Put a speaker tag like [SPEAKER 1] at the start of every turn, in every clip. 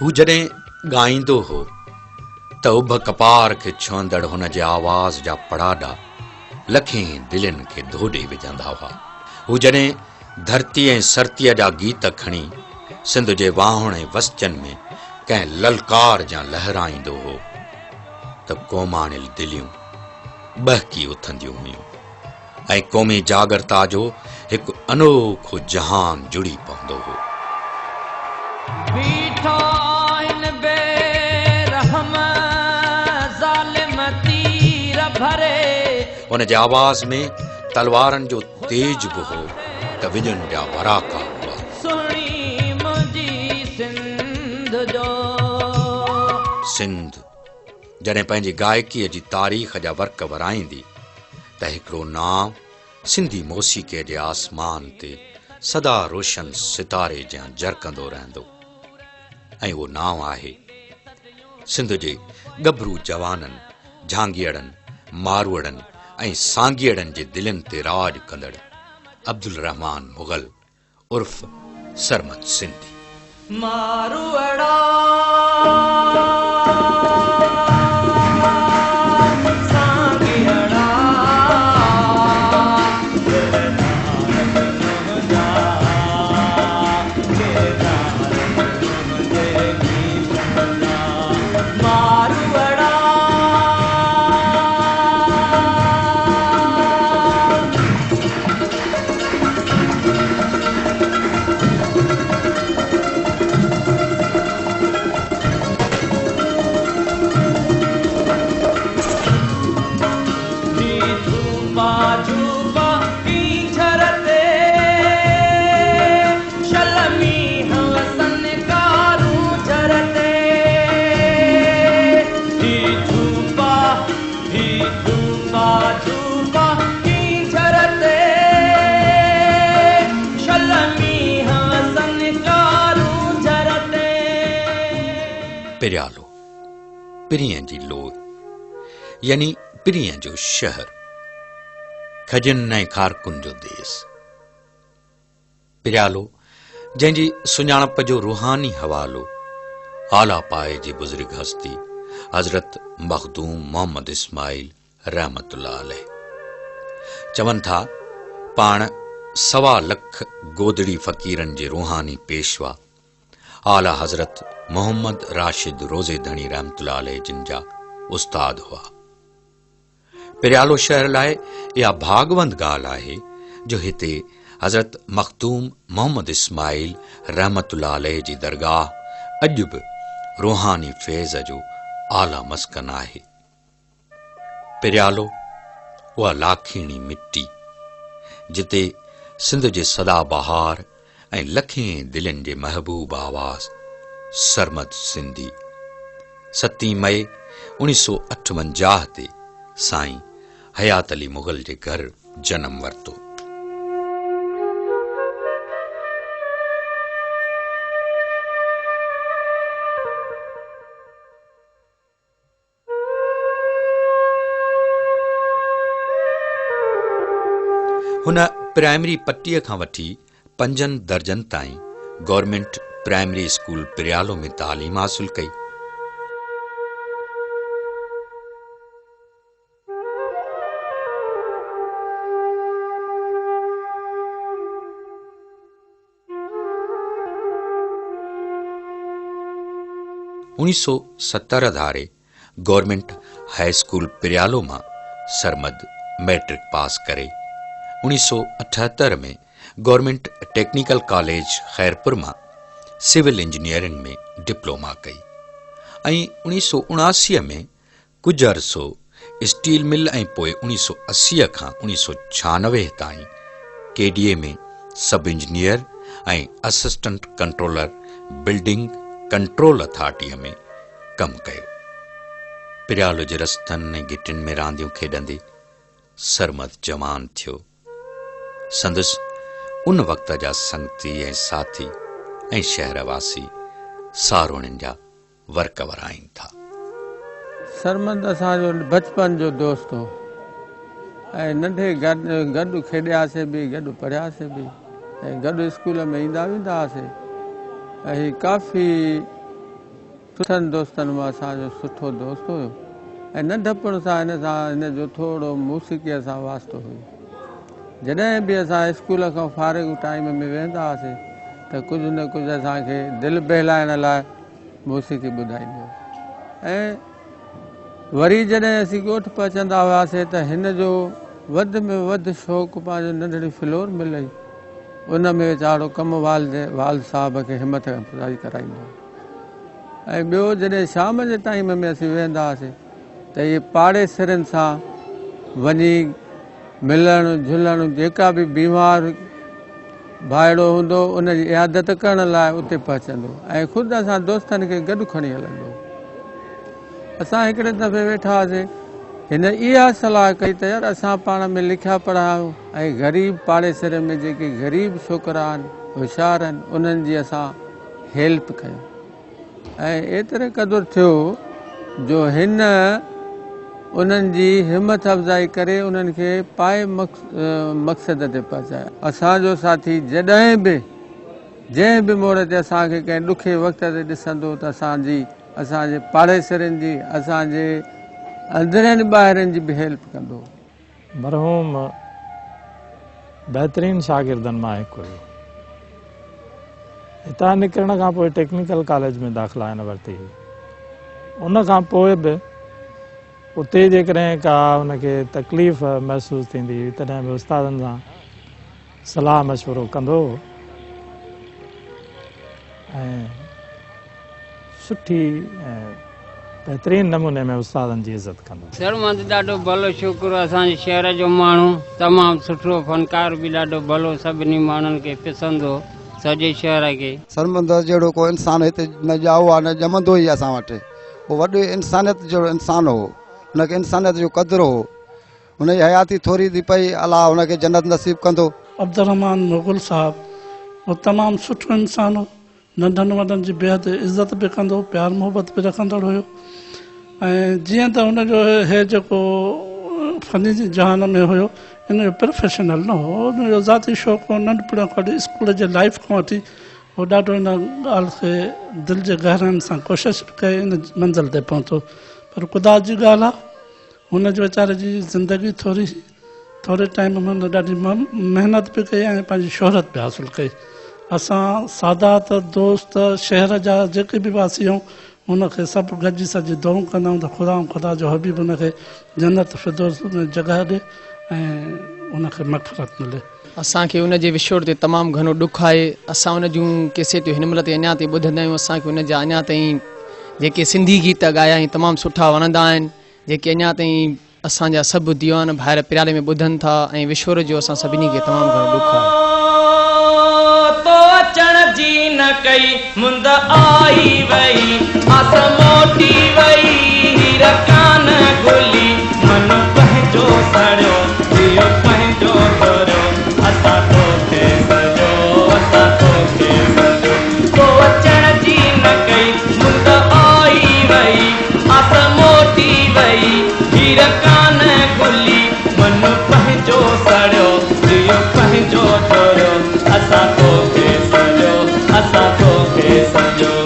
[SPEAKER 1] هو جڏهن ڳائيندو هو ته اڀ ڪپار کي ڇهندڙ هن جي آواز جا پڙاڏا لکين دلين کي ڌوڏي وجهندا هئا. هو جڏهن ڌرتي ۽ سرتيء جا گيت کڻي سنڌ جي واهڻ ۽ وستين ۾ ڪنهن للڪار جيان لهرائيندو هو ته ڪوماڻيل دليون ٻهڪي اٿنديون هيون ۽ قومي جاڳرتا جو هڪ انوکو جهان جڙي پوندو هو.
[SPEAKER 2] بيٺا آهن بي رحم ظالم تير ڀري.
[SPEAKER 1] هن جي آواز ۾ تلوارن جو تيج به هو ته وڄن جا وراڪا هئا.
[SPEAKER 2] سهڻي منهنجي سنڌ جو.
[SPEAKER 1] سنڌ جڏهن پنهنجي گائڪيء جي تاريخ جا ورق ورائيندي ته هڪڙو نانء سنڌي موسيقيء جي آسمان تي سدا روشن ستاري جيان جرڪندو رهندو ۽ اهو نانء آهي سنڌ جي ڳڀرو جوانن، جهانگيئڙن، ماروئڙن ۽ سانگيئڙن جي دلين تي راڄ ڪندڙ عبدالرحمان مغل عرف سرمد سنڌي.
[SPEAKER 2] ماروئڙا سانگيئڙا ڪردار منهنجا ڪردار منهنجي گيتن جا ماروئڙا.
[SPEAKER 1] پريالو، پرينء جي لوء، يعني پرينء جو شهر، کجين ۽ کارڪن جو ديس. پريالو، جنهن جي سڃاڻپ جو روحاني حوالو اعليٰ پائي جي بزرگ هستي حضرت مخدوم محمد اسماعيل رحمة الله عليه چون ٿا، پاڻ سوا لک گودڙي فقيرن جي روحاني پيشوا اعليٰ حضرت محمد راشد روضي ڌڻي رحمة الله عليه جن جا استاد هئا. پريالو شهر لاء اها ڀاڳوند ڳالهه آهي جو هتي حضرت مخدوم محمد اسماعيل رحمة الله عليه جي درگاهه اڄ به روحاني فيض جو اعليٰ مسڪن آهي. پريالو اها لاکيڻي مٽي جتي سنڌ جي سدا بهار ۽ لکين دلين جي محبوب آواز سرمد سنڌي ستين مئي اوڻيهه سو اٺونجاهه تي سائين حيات علي مغل جي گهر جنم ورتو. هن پرائمري پٽيء کان وٺي پنجن درجن تائين گورنمينٽ پرائمري اسڪول پريالو ۾ تعليم حاصل ڪئي. اوڻيھ سو 70 ڌاري گورنمينٽ هاء اسڪول پريالو مان سرمد مئٽرڪ پاس ڪري اوڻيھ سو 78 ۾ گورنمينٽ ٽيڪنيڪل ڪاليج خيرپور مان سول انجنيئرنگ ۾ ڊپلوما ڪئي ۽ اوڻيھ سو 79 ۾ ڪجهه عرصو اسٽيل مل ۽ پوء اوڻيھ سو 80 کان اوڻيھ سو 96 تائين K D A ۾ sub engineer ۽ assistant controller building control اٿارٽيء ۾ ڪم ڪيو. پريالو جي رستن ۽ گهٽين ۾ رانديون کيڏندي سرمد جوان ٿيو. سندس ان وقت جا سنگتي ۽ ساٿي ۽ شهر واسي ساروڻين جا ورق ورائين ٿا.
[SPEAKER 3] سرمد اسان جو بچپن جو دوست هو ۽ ننڍي گڏ گڏ کيڏياسي به گڏ پڙهياسي به ۽ گڏ اسڪول ۾ ايندا ويندا هئاسي ۽ هي ڪافي سٺن دوستن مان اسان جو سٺو دوست هيو ۽ ننڍپڻ سان هن سان هن جو ٿورو موسيقيء سان واسطو هيو. جڏهن به اسان اسڪول کان فارغ ٽائيم ۾ ويهندا هئاسين ته ڪجهه نه ڪجهه اسان کي دل بهلائڻ لاء موسيقي ٻڌائيندو هو ۽ وري جڏهن اسين ڳوٺ پهچندا هئاسين ته هن جو وڌ ۾ وڌ شوق پنهنجو ننڍڙي فلور مل هئي ان ۾ ويچارو ڪم والد والد صاحب کي همٿ افزائي ڪرائيندو هو ۽ ٻيو جڏهن شام جي ٽائيم ۾ اسين ويهندا هئاسين ته اهي پاڙيسرين سان وڃي ملڻ جهلڻ جيڪا به بيمار ڀائڙو هوندو ان جي عيادت ڪرڻ لاء اتي پهچندو ۽ خود اسان دوستن کي گڏ کڻي هلندو. اسان هڪڙي دفعي ويٺا هئاسين هن اها صلاح ڪئي ته يار اسان پاڻ ۾ لکيا پڙهيا آهيون ۽ غريب پاڙيسرين ۾ جيڪي غريب ڇوڪرا آهن هوشيار آهن انهن جي اسان هيلپ ڪيون. ۽ ايتري قدر ٿيو جو هن انهن جي همٿ افزائي ڪري انهن کي پائي مقصد تي پهچايو. اسان جو ساٿي جڏهن به جنهن به موڙ تي اسان کي ڪنهن ڏکي وقت تي ڏسندو ته اسان جي، اسان جي پاڙيسرين جي، اسان جي اندرين ٻاهرين جي به هيلپ ڪندو.
[SPEAKER 4] مرحوم بهترين شاگردن مان هڪ هيو. هتان نڪرڻ کان پوء ٽيڪنيڪل ڪاليج ۾ داخلا هن ورتي هئي. ان کان پوء به اتي جيڪڏهن ڪا هن کي تڪليف محسوس ٿيندي هئي تڏهن به استادن سان صلاح مشورو ڪندو هو ۽ سٺي ۽ بهترين نموني ۾ استادن جي عزت ڪندو هو.
[SPEAKER 5] سرمد ڏاڍو ڀلو ڇوڪرو اسان جي شهر جو ماڻهو تمام سٺو فنڪار به ڏاڍو ڀلو سڀني ماڻهن کي پسند هو سڄي شهر کي.
[SPEAKER 6] سرمد جهڙو ڪو انسان هتي نه ڄائو آ نه ڄمندو ئي اسان وٽ. هو وڏي انسانيت جهڙو انسان هو. هن کي انسانيت جو قدر هو. هن جي حياتي ٿوري ٿي پئي، الله هن کي جنت نصيب ڪندو.
[SPEAKER 7] عبدالرحمان مغل صاحب هو تمام سٺو انسان هو. ننڍن وڏن جي بيحد عزت به ڪندو هو، پيار محبت به رکندڙ هيو ۽ جيئن ته هن جو هي جيڪو فني جهان ۾ هيو ان جو پروفيشنل نه هو، ان جو ذاتي شوق هو، ننڍپڻ کان وٺي اسڪول جي لائيف کان وٺي هو ڏاڍو ان ڳالهه کي دل جي گهراين سان ڪوشش به ڪئي ان منزل تي پهتو پر خدا جي ڳالهه آ هن جي ويچاري جي زندگي ٿوري هئي، ٿوري ٽائيم ۾ هن ڏاڍي محنت به ڪئي ۽ پنهنجي شهرت به حاصل ڪئي. اسان سادات، دوست، شهر جا جيڪي به واسي آهيون، هن کي سڀ گڏجي سڏجي دعائون ڪندا آهيون ته خداوند خدا جو حبيب هن کي جنت فردوس ۾ جڳهه ڏي ۽ هن کي مغفرت ملي.
[SPEAKER 8] اسان کي ان جي وڇوڙ تي تمام گهڻو ڏک آهي. اسان ان جون ڪيسيٽون هن مهل تائين اڃا تائين ٻڌندا آهيون. اسان کي ان جا اڃا تائين جيڪي سنڌي گيت ڳايا آهن تمام سٺا وڻندا آهن. جيڪي اڃا تائين اسان جا سڀ ديوان ڀائر پريالي ۾ ٻڌن ٿا ۽ وشور جو اسان سڀني کي تمام گهڻو ڏک آهي.
[SPEAKER 2] تو اچڻ جي نه ڪئي مند آئي وئي آس موٽي وئي هير ڪانه گهلي من پنهنجو سڙيو جيء پنهنجو ڌريو اسان توکي سڏيو اسان توکي سڏيو تو اچڻ جي نه ڪئي مند آئي وئي آس موٽي وئي، هير ڪانه گهلي، من پنهنجو سڙيو، جيء پنهنجو ڌريو، اسان توکي سڏيو، اسان توکي سڏيو.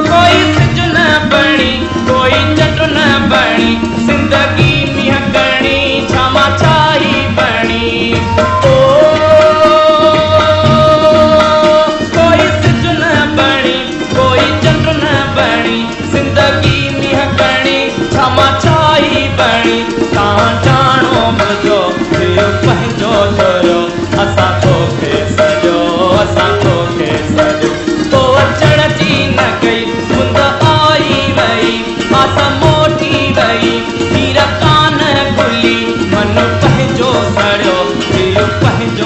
[SPEAKER 2] ڪوئي سج نه بڻي، ڪوئي چنڊ نه بڻي، زندگي مينهن ڪڻي، ڇا مان ڇا ئي بڻي. او ڪوئي سج نه بڻي، ڪوئي چنڊ نه بڻي، زندگي مينهن ڪڻي، ڇا مان ڇا ئي بڻي. تان ڄاڻو منهنجو جيء پنهنجو ڌريو، اسان توکي سڏيو، اسان توکي سڏيو. تو اچڻ جي نه ڪئي، مند آئي وئي، آس موٽي وئي، هير ڪانه گهلي، من پنهنجو سڙيو، جيء پنهنجو.